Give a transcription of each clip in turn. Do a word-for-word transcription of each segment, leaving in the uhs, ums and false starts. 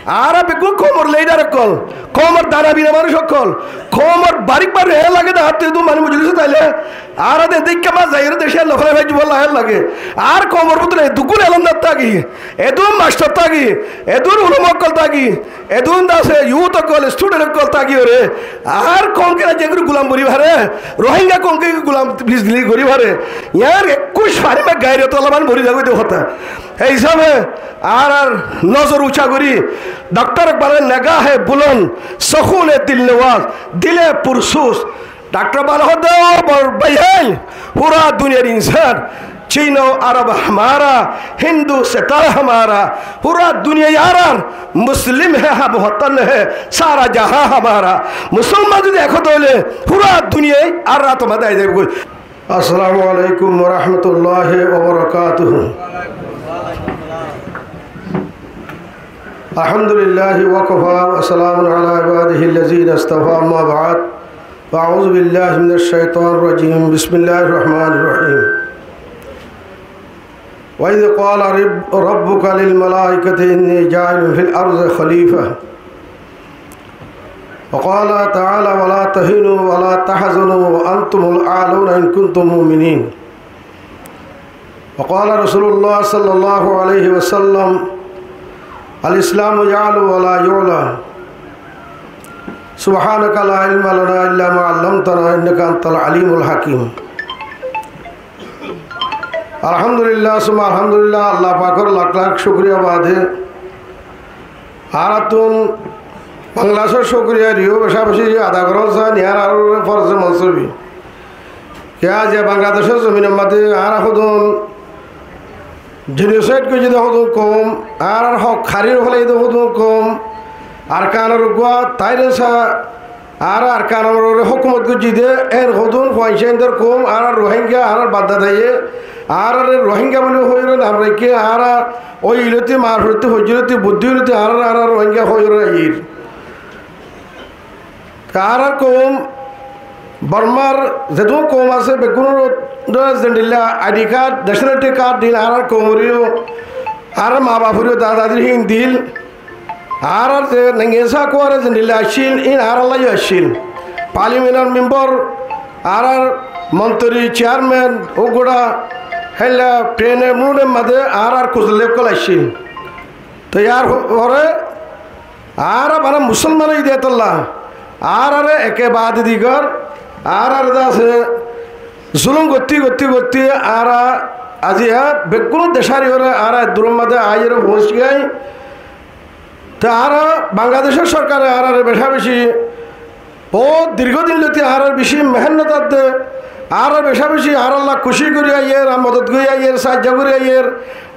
Añára beggún koumor lidar ókkol, koumor dana bina manúic ókkol, koumor barik barik eén lage de, añáttu edún manúic mojlisot aile, añára de dekká ma zaiyóre dece lofalai faijjum bolla eén lage. Añár koumor bútore edún elómdar táki, edún mastor táki, edún ulama ókkol táki, edún de asé youth ókkol, student ókkol tákiyóre, añár koum kiyá zengori gulam gorí fare, Rohingya koum kiyá gulam bizli gorí fare, yián ekkú farimá gairot ola manúic mori zagói de hotá. Hé hísabe añárar nozor uñca gorí, Doctor Iqbal or nigah bulond, sukun dil nawaz, dil pursus. Doctor Iqbal hoódde, ó bor báiyain, fura duniyar insán, Chin o Arab hamara, Hindu seta hamara, fura duniya añárar, Muslim hai hum watan hai, sara jahan hamara. Musolman zodi ek ói óile, fura duniya añárar át ot aái zaibói. السلام عليكم ورحمة الله وبركاته. الحمد لله وكفى وسلام على عباده الذين اصطفى، أما بعد، فأعوذ بالله من الشيطان الرجيم. بسم الله الرحمن الرحيم. وإذ قال رب-، ربك للملائكة إني جاعل في الأرض خليفة. وقال تعالى: ولا تهنوا ولا تحزنوا وأنتم الأعلون إن كنتم مؤمنين. وقال رسول الله صلى الله عليه وسلم: الإسلام يعلو ولا يعلى. سبحانك لا علم لنا إلا ما علمتنا إنك أنت العليم الحكيم. Alhamdulillah, summa alhamdulillah, Allah pakor lak lak cúkuriya baade, añárattún Bangladecor cúkuriya riyó beca beci ada gorón saá, yián añárar forze monsubi. Kiyá aijja Bangladecor zominor máze añára hodún genocide goijjé de hodún koum, añárar hók hári felaiyé de hodún koum, Arkanor uggwá tairesa añára Arkanor uore hókumot goijjí de, en hodún fuain céndor koum, añárar Rohingya, añárar baddadaye, añárare Rohingya buli hoiyóre nam raikké, añára ói ilóti, mar forotti, foijjilóti, buddí ilóti, añárar, añárar Rohingya hoiyóre aiyír. Te añárar koum, Bormar zedún koum asé, beggúnore zendilla I D card, nationality card dil, añárar koumoreyó, añárar ma baforeyó, dada dadir hín dil. Añárar ze Nengesa Kuare zendilla accíl, ín añárallá yó accíl. Parliamentor member, añárar montori, chairman, uggúa héilla train or muúnor máze añárar kuzulli ókkol accíl. Te yar fore añára bana musolman ói de tolla, añárare eke baade digor, añárare de asé zulum gottí, gottí, gottí, añára aijja beggún decáriyóre añára eddurór máze aiyóre foóñsi giyói. Te añára Bangladecor sorkare añárare beca beci bout dirgó din lóti añárar beci mehénnot adde, añárar beca beci añárallá kucí gorí aiyér, ar modot gorí aiyér, saáijjo gorí aiyér,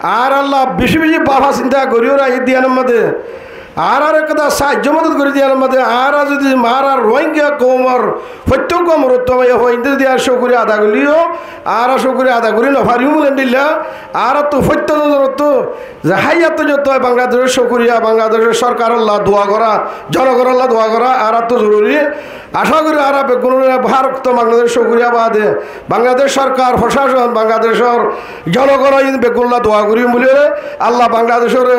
añárallá beci beci báfa sinta goríyóre aiyér de yíanor máze, añárare ekkán saáijjo modot gorí de yíanor máze, añára zodi añárar Rohingya koumor fottí uggwá morotfua maiyafuain de zodi añára cúkuriya ada goillé yó, añára cúkuriya ada gorí nofaríyum buli endilla, añárattú fottí nozorottú ze háiyattú zottói Bangladecor cúkuriya, Bangladecor sorkarollá dua gorá, jonogonollá dua gorá, añárattú zoruri. Acá gorí añára beggúnore hár októ Bangladecor cúkuriya baade, Bangladec sorkar, procacon, Bangladecor jonogon, ín beggúnollá dua goríyum buli, Allah Bangladecore,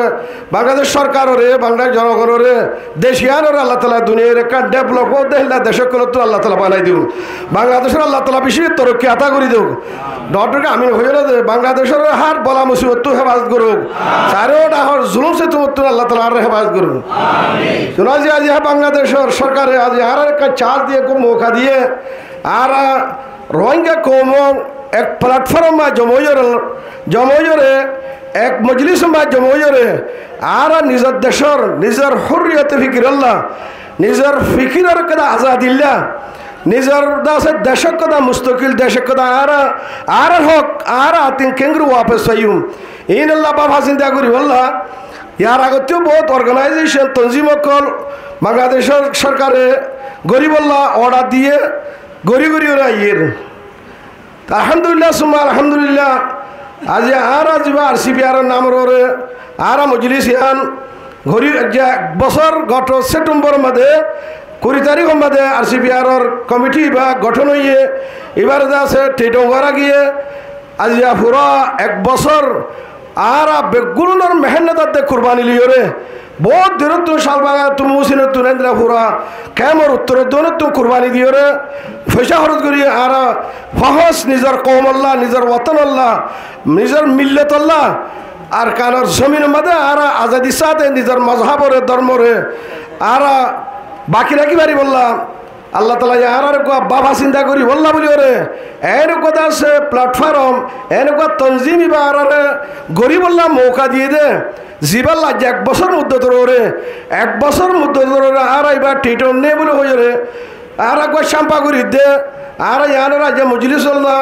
Bangladec sorkarore, Bangladec jonogonore, dec yíanore Allah taala duniyair ekkán develop ódde héilla dec ókkolottu Allah taala banai diyouk. Bangladecor Allah taala beci torokki ata gorí douk. Doctor Amin hoiyé de Bangladecor hár bala musibottú hefazot gorouk. Sairó dhakor zulum setomottú Allah taala añáre hefazot gorouk. Amin. Cúna ze aijja Bangladecor sorkare aijja añárare ekkán chance diyé, ekkán mouka diyé, añára Rohingya koum ek platform ot joma óiyore, joma óiyore, ek mojlis ot joma óiyore, añára nizor decor, nizor hurriyot e fikirollá, nizor fikiror ekkán azadilla, nizor de asé dec ekkán mustakil dec ekkán añára, añárar hók, añára atin kengori wafes faiyum. Ínollá báfa sinta goríbollá, yar agottú bout organization, tonzim ókkol Bangladecor sorkare goríbollá order diyé, gorí gorí ore aiyér. Alhamdulillah, summa alhamdulillah. Aijja añára ziba R C P R or namor uore añára mojlis yián gorí, aijja ek bosór goto September or máze, kuri tarikh or máze R C P R or komiti iba goton óiye, ibar de asé Teidong gorá giyé, aijja fura ek bosór Añára beggúnor mehénnot adde kurbani loiyóre, boóut duróttun, Calbagattun, Muhsinottun, endilla fura kemor uttor dónottun kurbani diyoré, foisá hóros gorí añára fohós nizor koumolla, nizor wotonolla, nizor millotolla, Arkanor zominor máze añára azadir sáte nizor mozhaboré, dormoré añára baki rakí faribólla. Allah taala ye añáráre uggúa báfa sinta goríbolla buliyóre, en uggúa de asé platform, en uggúa tonzim ibá añáráre goríbolla mouka diyé dé, zibá laijje ek bosór muddotor uore, ek bosór muddotor uore añára ibá thík ne buli hoiyóre, añára uggúa cámpa gorí dé, añára yiánor aijja mojolisolla,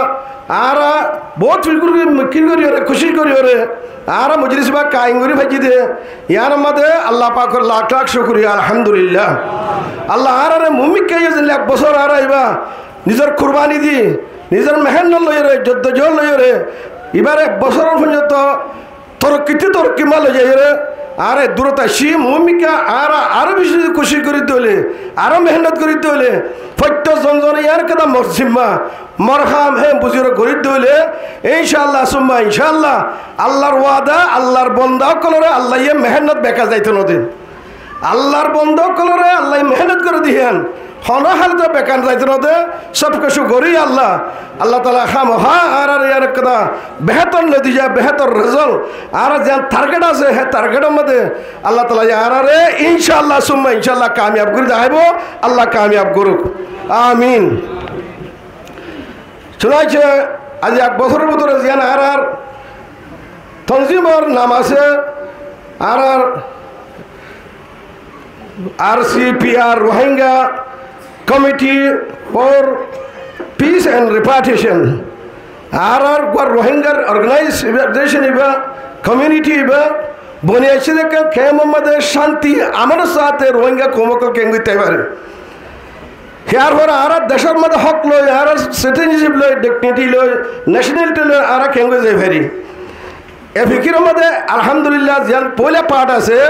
añára boóut fikir gorí, fikir goríyóre, kucíc goríyóre, añára mojolís ibá kaim gorí faijjí dé, yiánor máze Allah pakor lak lak cúkuriya, alhamdulillah. Allah añáráre muúmikká ye zendilla ek bosór añára ibá nizor kurbani di, nizor mehénnot loiyóre, joddojohód loiyóre, ibáre ek bosóror foijjonto torokkittú torokkir máze loi zaiyóre, añára eddúrot aiccí, muúmikká añára aró beci kucíc gorí dé óile, aró mehénnot gorí dé óile, fottí zon zone yián keda mor zimma, mor ham hé buzíyóre gorí dé óile, incaallah, summa incaallah, Allar wada, Allar bonda ókkolóre Allaye mehénnot bekar zaito no de. Allar bonda ókkolóre Allaye mehénnot gorí diyé hén, honó halote bekar zaito no de, sob kessú gorí Allah. Allah taala hámohá añáráre yián ekkán behétor notija, behétor rezalt, añárar ziyán target asé, hé targetor máze Allah taala ye añáráre incaallah, summa incaallah kamiyab gorí dahaibo. Allah kamiyab gorouk. Amin. Cúnaice, aijja ek bosóror bútore ziyán añárar tonzimor nam asé, añárar R C P R, Rohingya Committee for Peace and Repatriation. Añárar uggúa Rohingyar organization ibá, community ibá, boni aiccé dé ekkán kemor máze cánti amonor sáte Rohingya koum ókkol keéngorí táki fare. Híyar fore añárar decór máze hók loi, añárar citizenship loi, dignity loi, nationality loi añára keéngorí zai fari. E fikiror máze alhamdulillah ziyán foila part asé,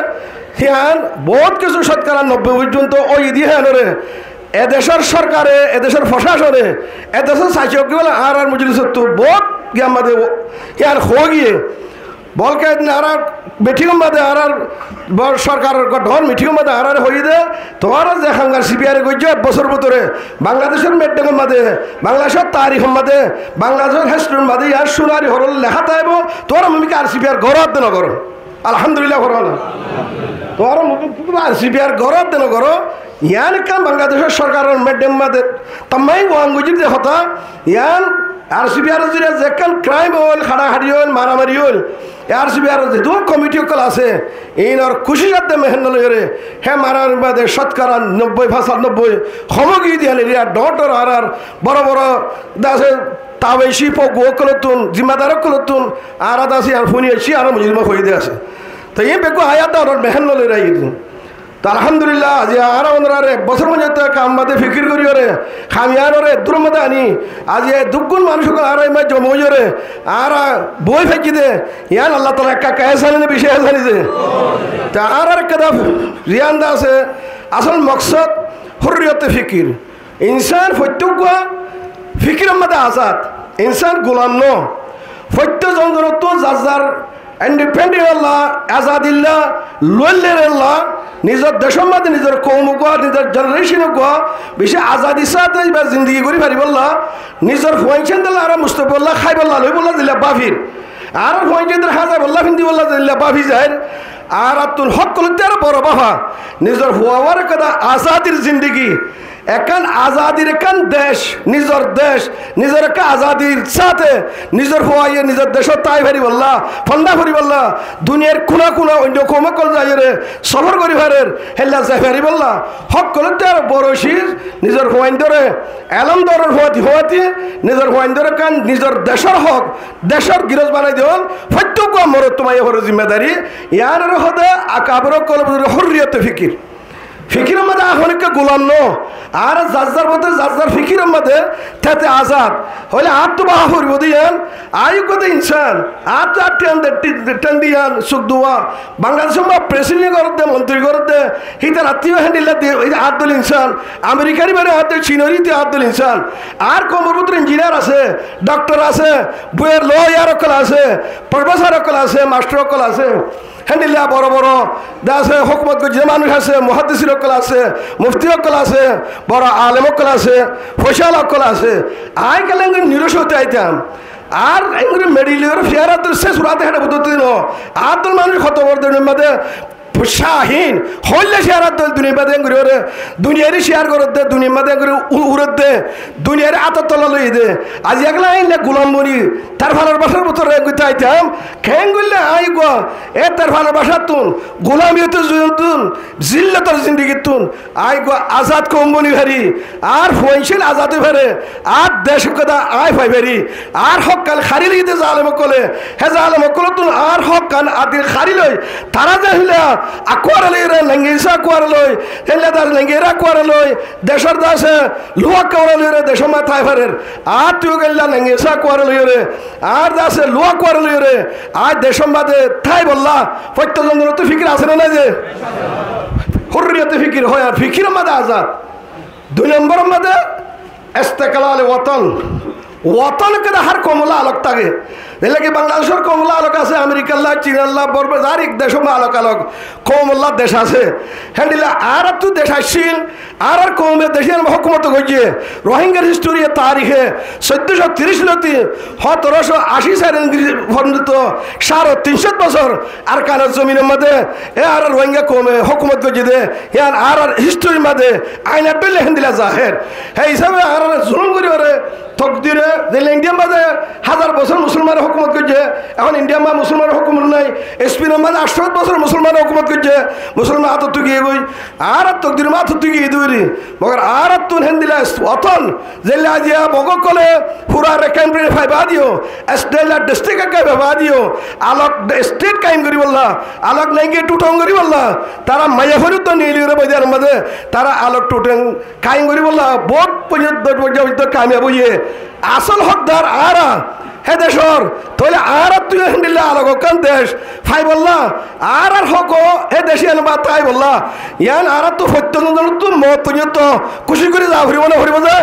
híyan boóut kessú cótkara nobboi foijjonto óiye dé híyanore e decór sorkare, e decór focácone, e decór saci ókkole añárar mojolisottú boóut giyán máze híyan hoó giyé. Bolke edin añárar mitingor máze añárar bo-, sorkaror uggúa dhoóñr mitingor máze añáráre hoiyé dé, tuáñra ze ham ar sipiyare goijjó ek bosór bútore, Bangladecór meddengor máze, Bangladecór tarikhor máze, Bangladecór hestoror máze yián cúnari horólla leká táibo, tuáñra muúmikká ar sipiyar goró adde no goró. Alhamdulillah goró na. Tuáñra muúmikká ar sipiyar goró adde no goró. Yián ekkán Bangladecór sorkaror meddengor máze tammáin uwán goijjé dé hotá, yián ar sipiyar zoriya zekkán crime óil, haçahaçi óil, maramari óil, e ar sipiyar zedún komiti ókkol asé, inor kucíc adde mehénnot loiyóre, hé maramarir máze cótkara nobboi, fañsanobboi homo giyé dé híyan eriya dhoóñr dhoóñr añárar boro boro de asé, tawaici foggua ókkolottún, zimmadar ókkolottún, añára de asé, yián fúni aiccí, añárar mojolís ibá hoiyé dé asé. Te iín beggún aiyé dé onor mehénnot loiyóre aiyé dé. Te alhamdulillah, aijja añára onoráre ek bosór mazé kam mazé fikir goríyore, ham yiánore eddúr mazé aní, aijja eddúggún manúic ókkol añára imma zoma óiyore, añára boói faijjí dé, yián Allah taala ekka ekka ehsán né, beci ehsán diyé. Te añárar ekkán yián de asé, asól moksód hurriyote fikir. Insán foittí uggúa fikiror mazé azad, insán gulam no. Foittí zon zonottú zar zar independent olla, azadilla, loilerella, nizor decór mazé nizor koum uggúa, nizor generation uggúa, beci azadir sáte ibá zindigi gorí faribólla, nizor fuain sándilla añára mustokbella háibolla, loibolla zilla báfir. Añárar fuain sándilla házaibolla, findibolla zilla báfi zair. Añárattún hókkolóttu aró boro báfa, nizor fuawar ekkán azadir zindigi, ekkán azadir ekkán dec, nizor dec, nizor ekkán azadir sáte, nizor fuaye nizor decót tái faribólla, fonda foribólla, duniyair kuna kuna oinno koum ókkol zaiyóre sofór gorí farer, hélla zai faribólla, hókkolóttu aró boro ciz, nizor fuaindóre elóm doronor fúañti fúañti, nizor fuaindóre ekkán nizor decór hók, decór girós banai diyon, foittí uggúa morot maiyafúar zimmadari, yiánore hoó de akabir ókkolor bútore hurriyote fikir. Fikiror mazé añár honikka gulam no. Añára zar zar bútore zar zar fikiror mazé tete azad. Hoilé añáttu báfa foribó de yián, añí uggúa de insán, añáttu ar thiañ de, thi-, thiañ de yián, suk duwa. Bangladecór mazé president goródde, montiri goródde, Hítar attú héndilla de, ei addul insán, Amerikar ibáre addul, Cinor íte addul insán. Añár koumor bútore injiniyar asé, doktor asé, buyer loyar ókkol asé, profesor ókkol asé, mastor ókkol asé. Héndilla boro boro de asé, hókumot goijjé manúic asé, muhaddisin ókkol asé, mufti ókkol asé, boro alem ókkol asé, foisala ókkol asé. Añí kiyólla engori niroc óite aitam? Ar engori medal loiyóre fiyar addul se surate héçe bútore no. Addul manúic hoto boro duniyar mazé Cáhin, hoilla ciyar addul duniyar mazé engori ore, duniyare ciyar goredde, duniyar mazé engori u-, uredde, duniyare átor tola loiyede. Aijja ekla añí endilla gulam boni, tarfalor bacár bútore engori táitam, keén goille añí uggwá, e tarfalor bacáttun, gulamiyotor zulumtun, zillotor zindigittun, añí uggwá azad koum boni fari, ar fuain cín azad ói fare, ar dec hokkán añí fai fari, ar hókkan hári loiyede zalem ókkole, hé zalem ókkolottun ar hókkan adil hári loi, tará ze héndilla akuwara loiyóre, Naingaisá akuwara loi, héndilla de asé Naingairá akuwara loi, decór de asé luwa akuwara loiyóre decór mazé tái farer, ar tui héndilla Naingaisá akuwara loiyóre, ar de asé luwa akuwara loiyóre, ar decór mazé táibolla, fottí zon zonor to fikir asé né nái ze? Hurriyote fikir hoó, ar fikiror mazé azad. Dui nombor mazé isteklale woton. Woton ekkán hár koumolla alok táke. Zeilla ki Bangladecor koumolla alok asé, Amerikalla, Cinalla, Borma, zar ek decor mazé alok alok koumolla dec asé. Héndilla añárattú dec accíl, añárar koume dec iyan hókumot goijjé. Rohingyar histori, tarikhe, soiddocó tiríc lóti hótorocó ací sair forzonto, sáre tin cót bosór Arkanor zominor mazé e añárar Rohingya koume hókumot goijjé de, iyan añárar historir mazé aina dóilla héndilla zaher. Hé hísabe añárar zulum gorí gorí tokdire, zeilla Indiyar mazé házar bosór musolmane hókumot goijjé, ehón Indiyar mazé musolmanor hókumot nái, Espeinor mazé añctó bosór musolmane hókumot goijjé, musolman átottú giyé goi, añárar tokdir mazé átottú giyé dóri. Mogor añárattún héndilla woton, zeilla aijja Mog ókkole fura Rakhine State faiba diyo, zeilla distrik ekká faiba diyo, alok stet kaim goríbolla, alok Naingai Tutong goríbolla, tará maiyafuain uddúa niyóre boiyanor mazé, tará alok Tutong kaim goríbolla, bout foijjonto, bout foijjonto kamiyab óiye. Asól hókdar añára hé decor, tóile añárattú héndilla alok ekkán dec faibolla, añárar hók hé dec iyanor mazé táibolla, iyan añárattú fottí zon zonottú moot foijjonto kucíc gorí za foribó né no foribó ze?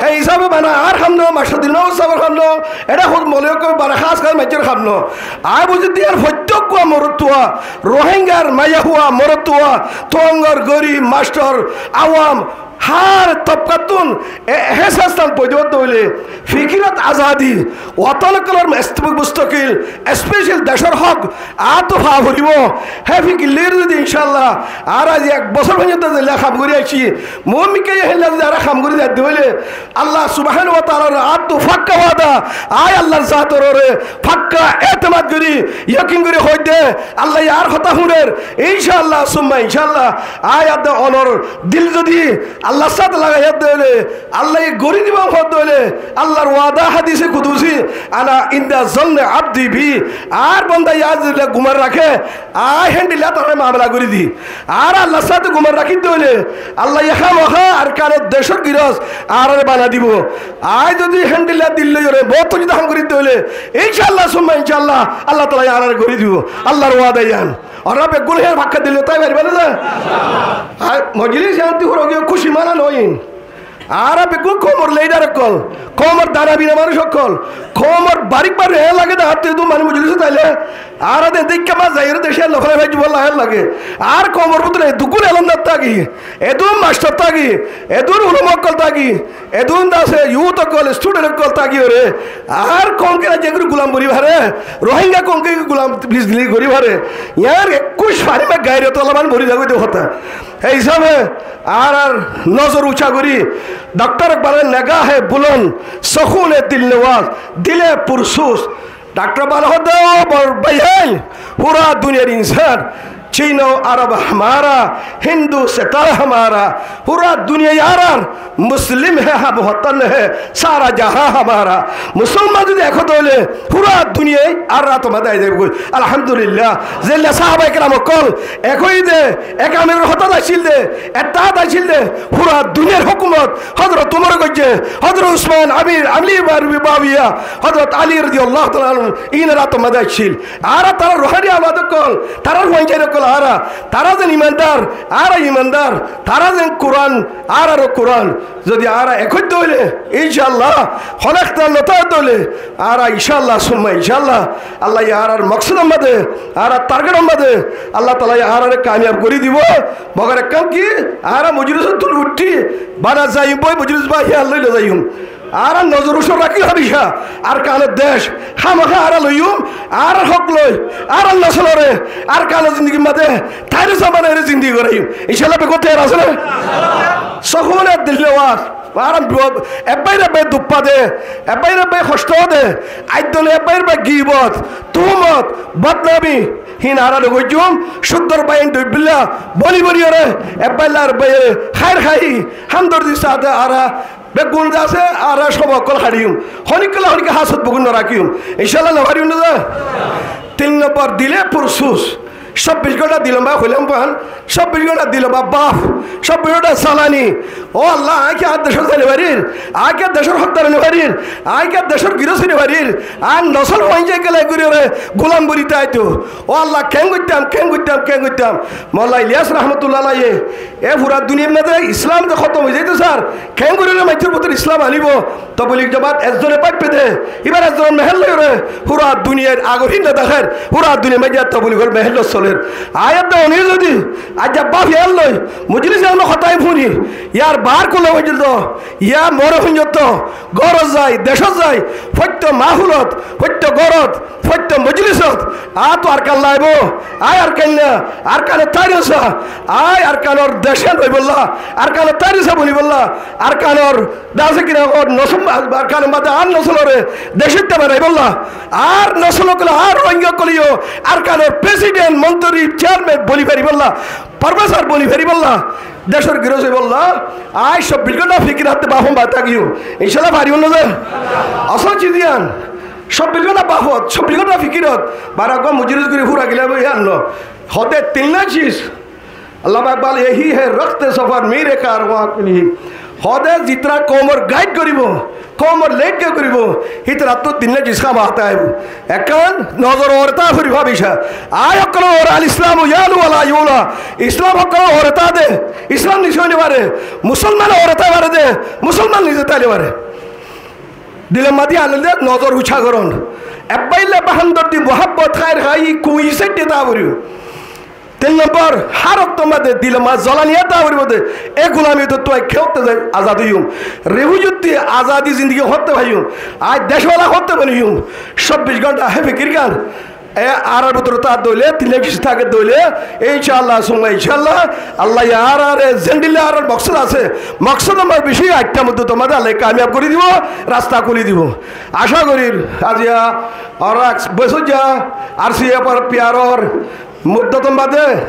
Hé hísabe bana añár ham no, mastor Dilmamud sábor ham no, eçé húd moloi ókkol bana hás hás maincór ham no. Añí buzí de iyan fottí uggwá morotfua, Rohingyar maiyafua, morotfua, tongor, gorib, mastor, awam, hár tobkattún e, hé sestan foida óile, fikirot azadi, woton ókkolor est-, mustakil, especial decor hók añáttu faa foribó. Hé fikir loiyóre zodi incállah añára aijja ek bosór foijjonto zeilla ham gorí aiccí, muúmikká héndilla zodi añára ham gorí zai de óile, Allah subhanahu wa taalar añáttu fakka wada, añí Allar zator uore fakka etemad gorí, yakin gorí hoóir de, Allaye añár hotá fúner, incállah, summa incállah, añí adde onor dil zodi Allar sáte lagaiyé de óile, Allaye gorí dibou hoóir de óile, Allar wada hádise kudusi, "Ana inda zonni abdi bi", añár bondaye añáre zeilla gumot raké, añí héndilla tarare mamela gorí di. Añáre Allar sáte gumot rakí de óile, Allaye hámaha Arkanor decor girós añárare banai dibou. Añí zodi héndilla dil loiyóre moot foijjonto ham gorí de óile, incállah, summa incállah, Allah taalaye añárare gorí dibou. Allar wada iyan. Añára beggún hé fakka dil loi tái faribá né? Ar mojlis iyan ttu fura giyé kúci mana noó. Añára beggún koumor lidar ókkol, koumor dana bina manúic ókkol, koumor barik barik hé lage de, añáttu edún manúic mojlisot aile, añára de dekká ma zaiyóre dec iyan no félai faijjum bolla hé lage. Añár koumor bútore edún elómdar táki, edún mastor táki, edún ulama ókkol táki, edún de asé youth ókkol, student ókkol tákiyóre, añár koum ki aijja engori gulam boni fare, Rohingya koum ki gulam bizli gorí fare, iyan ekkúc fari ma gairot wala manúic boni zagói de hotá. Hé hísabe añárar nozor uca gorí, Doktor Iqbalor negahe bulond, sukune dilnawaz, dile pursus, Doktor Iqbal hoódde, "Ó bor báiyain, fura duniyar insán, Cin o Arob hamara, Hindu Sita hamara, fura duniya añárar, Muslim he hum watan he, sara jahan hamara." Musolman zodi ek ói de óile, fura duniya añárar átor mazé ai zaibo goi. Alhamdulillah. Zeilla sahabaye keram ókkol ek ói de, ek amir or hotá accíl de, ettehad accíl de, fura duniyar hókumot Hozrot Umore goijjé, Hozrot Usman, Amir, Ali ibn Muawiya, Hozrot Ali rodiyallahu taala anhu, inor átor mazé accíl. Añára tarár ruhani aulad ókkol, tarár fuain zain ókkol, Añára, tará zen imandar, añára imandar, tará zen Kuran, añárar Kuran. Zodi añára ekóitta óile, incálla, honó ektal no táke óile, añára incálla, summa incálla, Allaye añárar moksódor mazé, añárar targetor mazé, Allah taalaye añárare kamiyab gorí dibó. Mogor ekkán ki, añára mojilisottú uiththí, bana zaiyum boi, mojilis bá, híyan loi no zaiyum. Añára nozor ucót rakí hámica Arkanor dec hámaha añára loiyum, añárar hók loi, añárar nosolore Arkanor zindigi mazé táir zamanar zindigi goráiyum. Incálla beggún teyar asó né? Sókune dillewar, añára ebbáire ebbáire duk fade, ebbáire ebbáire hoctó de, aiddone ebbáire ebbáire gibot, tuhumot, bodnami, hín añára no goijjum, cúddor báiyain dóibilla, boli boli ore, ebbáilla ar báiye háir hái, hámdordir sáte añára beggún de asé, añára sóba ókkol haçiyum. Honíkka honíkka hásot bukot no rakiyum. Incálla no fariyum né? Tin nombor, dile fursus. Cóbbic gónta dile ma hoilam fán, cóbbic gónta dile ma baf, cóbbic gónta salani. Ó Allah, añí ki añár decót zai no farir? Añí ki añár decór hók dóri no farir? Añí ki añár decór girós ói no farir? Añár nosol fuain zai gela gorí ore gulam boni táito. Ó Allah, keén goittam, keén goittam, keén goittam? Molla Iliyas rahmatullah alaiye E fura duniyar mazé Islam de hótom ói zaito sar, keén goríle maincór bútore Islam aníbo? Toblig jomat ezzone báippe de, íbar ezzonor mehel loi ore fura duniyar agor hín no dekér, fura duniyar mazé tobligor mehel no soler. Añí de oní zodi aijja baf iyán loi mojilis iyán loi hotá fúni, yar baár kule foijjonto, yá more foijjonto, górot zai, decót zai, foittó mahulot, foittó górot, foittó mojilisot, añáttu Arkan laibo, añí Arkan na, Arkanor tarik sa, añí Arkanor dec iyán loibolla, Arkanor tarik sa bonibolla, Arkanor dase kina or nosol, Arkanor mazé añár nosolore decóitta banaibolla, añár nosol ókkole, añár Rohingya ókkole yó Arkanor president, montori, chairman boni faribolla, professor boni faribolla, decór girós óibolla, añí cóbbic gónta fikir atte bafom ba tákiyum. Incálla fariyum né? Asól ciz iyán, cóbbic gónta bafot, cóbbic gónta fikirot, bara gom mojilis gorí fura gilá iyán no. Hóde tinná ciz. Allama Ikbal, "یہی ہے رخت سفر میرِ کاروان کے لیے۔" Hóde zitara koumor gaid goríbo, koumor lead goríbo, hítarattú tinná ciz ham até aibo. Ekkán nozor uore táa foribó hámica. Añí ókkolor uore al-Islamu ya'lu wa la yu'la. Islam ókkolor uore táa de, Islam nise ói no fare. Musolmanor uore táa fare de, Musolman nise táa no fare. Dilor mazé aníle nozor ucá goron. Ebbáilla bahándor di muhábbot, háir háiyi, kuñi sáidde táa foribó. Tin nombor, hár októr mazé dilor mazé zolani táa foribó de, e gulamittú añí keéngottú zai azad óiyum. Refujittú azadi zindigi hoóñtte faiyum. Añí decwala hoóñtte baniyum. Cóbbic gónta hé fikirgán, e, añárar bútore táke de óile, tinná ciz táke de óile, incálla, summa incálla, Allaye añárare zendilla añárar moksód asé, moksódor mazé beci aitta muddotor mazé Allaye kamiyab gorí dibo, rasta kúli dibo. Acá gorír, aijja, añára bosóijja, ar si efor piyaror muddotor mazé,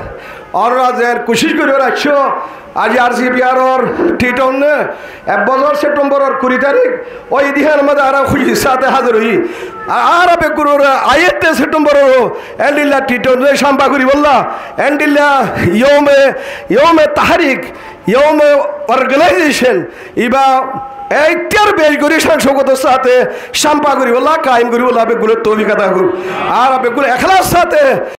añára zer kucíc gorí aiccó, aijja ar si piyaror T-twenty, ek bosór Septemboror kuri tarík, ói idi híyanor mazé añára kúcir sáte házir óiyi. Ar añára beggúnore aiyédde Septemboror endilla T-twenty camba goríbolla, endilla youme, youme tahrík, youme organization, ibá eittár bec gorí cán cóukotor sáte camba goríbolla, kaim goríbolla beggúnore toufik ata gorúk. Añára beggún eklas sáte